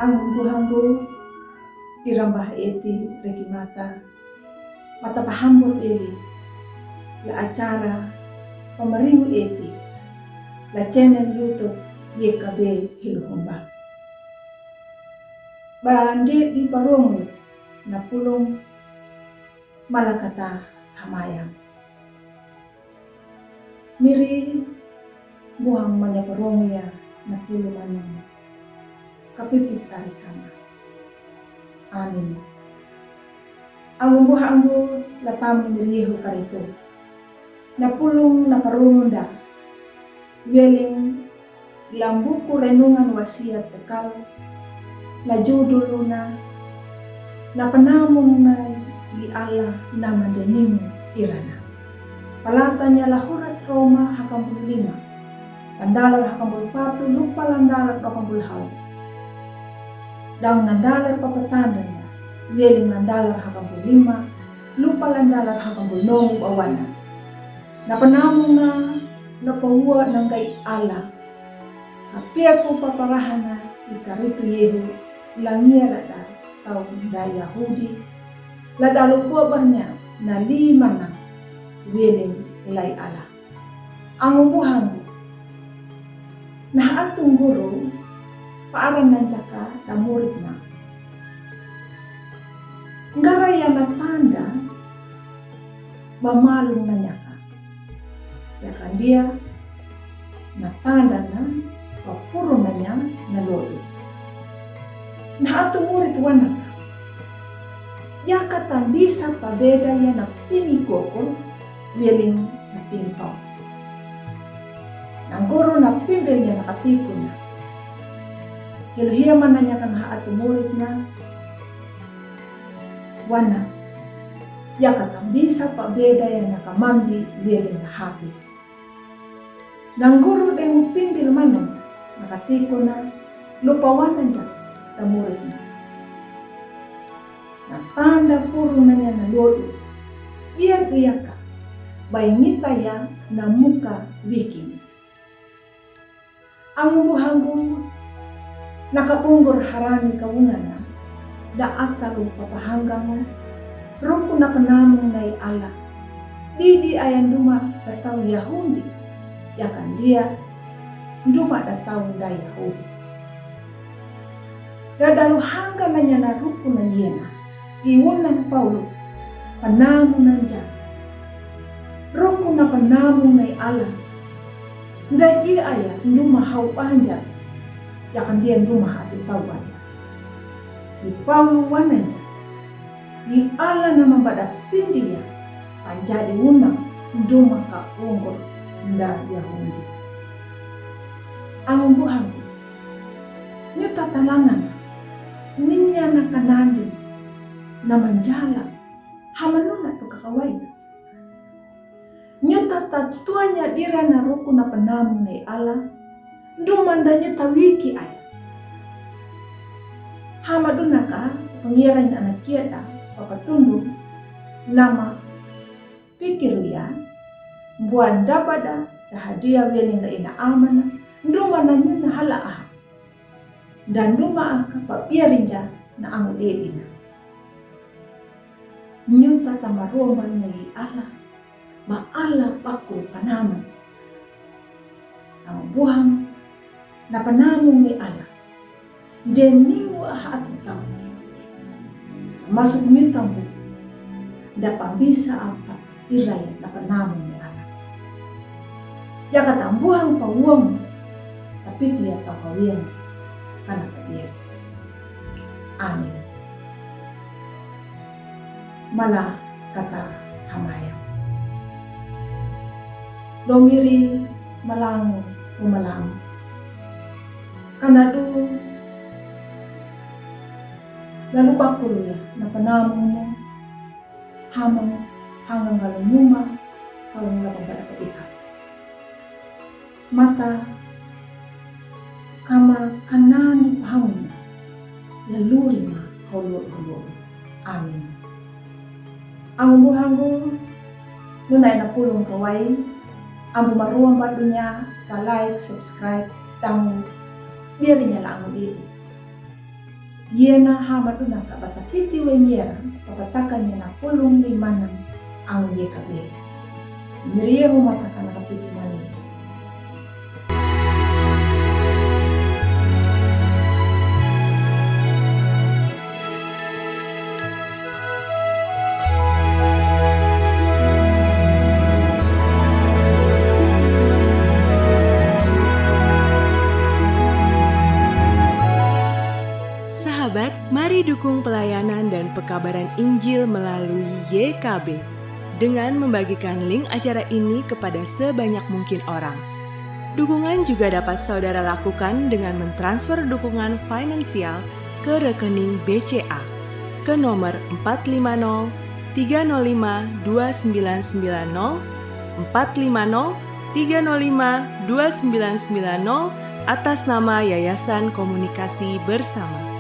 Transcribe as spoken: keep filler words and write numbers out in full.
Angu buhanggu, i rambah eti reki mata, mata pahambur eli, la acara pamaringu eti, la channel YouTube Y K B Hiluhumba. Ba nde di parongu na pulung malakata hamayang. Miri buhang manya parongu ya na pulu manang kapipit ari kama. Amin. Angu buhanggu latam ni miri hu karitu. Na pulung na parongu nda. Weling lambuku renungan wasiat kekal, na judulna, na penamung na i Allah na mandeningu irana. Palatanya la hurat Roma hakambul lima, landalar hakambul patu lupa landalar dokambul hau. Dang landalar papatandana, weling landalar hakambul lima, lupa landalar hakambul nongu bawana. Na penamung na, na paua nanggai Allah. Kapia ku paparahana i karitu yehu langiara da tau da Yahudi. La dalu kuabahnya na lima na weling lai Allah. Angu buhanggu. Na atu guru paaran nanjaka da murid na. Ngara ya na tanda ba malung nanyaka. Ya kan dia na tanda na ba puru nanya na lodu. Na atu murid wanaka. Ya kata bisa pabeda ya na pini koko, weling na pini pau. Na guru na pimbil ya na katiku na. Hiluhia mananya kan ha atu murid na. Wana, ya kata bisa pabeda ya na kamambi weling na hapi. Na guru dengu pimbil mananya na katiku na lupa wananja da murid na. Na tanda puru nanya na lodu. Ia duyaka bai ngita ya na muka wikini. Angu buhanggu na kabungur harani kawungana da atalu papahanggangu ruku na penamung nai Allah. Didi ayan duma da tau Yahudi ya kan dia duma da tau da Yahudi. Da dalu hangga nanya na ruku na yena. Iwunan Paulu penamung nanja. Ruku na penamung nai Allah. Nda i aya nduma hau panja. Ya kan dia nduma hati tau aya. I Paulu wananja. I Allah na mambada pindi ya. Panjadi unang nduma ka ungur nda Yahudi. Angu buhanggu. Nyuta talangan. Ninya na kanandi. Na manjala. Hamanuna tu kakawai. Nyuta tatuanya dira na ruku na penamung nai Allah. Nduma nda nyuta wiki aya. Hamaduna ka pengiran anak kiada papatundu nama pikiru ya. Buan dabada da hadia weling da ina amana. Nduma na nyuna hala aha. Dan duma aka papiarinja na angu edina. Nyuta tama romba nyai Allah, ba Allah pakul penamung. Angu buhang na penamung ni Allah. Den minggu aha atu tau. Masuk nyuta bu. Da pambisa apa. Iraya na penamung ni Allah. Ya kata buhang pawuang, tapi tia tau kawiang kana kabiar. Amin. Mala kata hamaya. Domiri malangu, malangu. Kana du lalu bakulu ya na penamung mu. Hamang hangang galu nyuma taung la pambada pedika. Mata kama kanani pahamuna laluri ma holo holo. Amin. Angu buhanggu nuna ina pulung kawai. Ambu maruang ba dunya ka like, subscribe, tangu biarinya la angu di. Yena ha maduna ka bata piti wengera, papataka nyena pulung ni manang ang Y K B. Miriye ho mataka na ka piti mani. Sahabat, mari dukung pelayanan dan pekabaran Injil melalui Y K B dengan membagikan link acara ini kepada sebanyak mungkin orang. Dukungan juga dapat saudara lakukan dengan mentransfer dukungan finansial ke rekening B C A ke nomor empat lima nol tiga nol lima dua sembilan sembilan nol, empat lima nol tiga nol lima dua sembilan sembilan nol, atas nama Yayasan Komunikasi Bersama.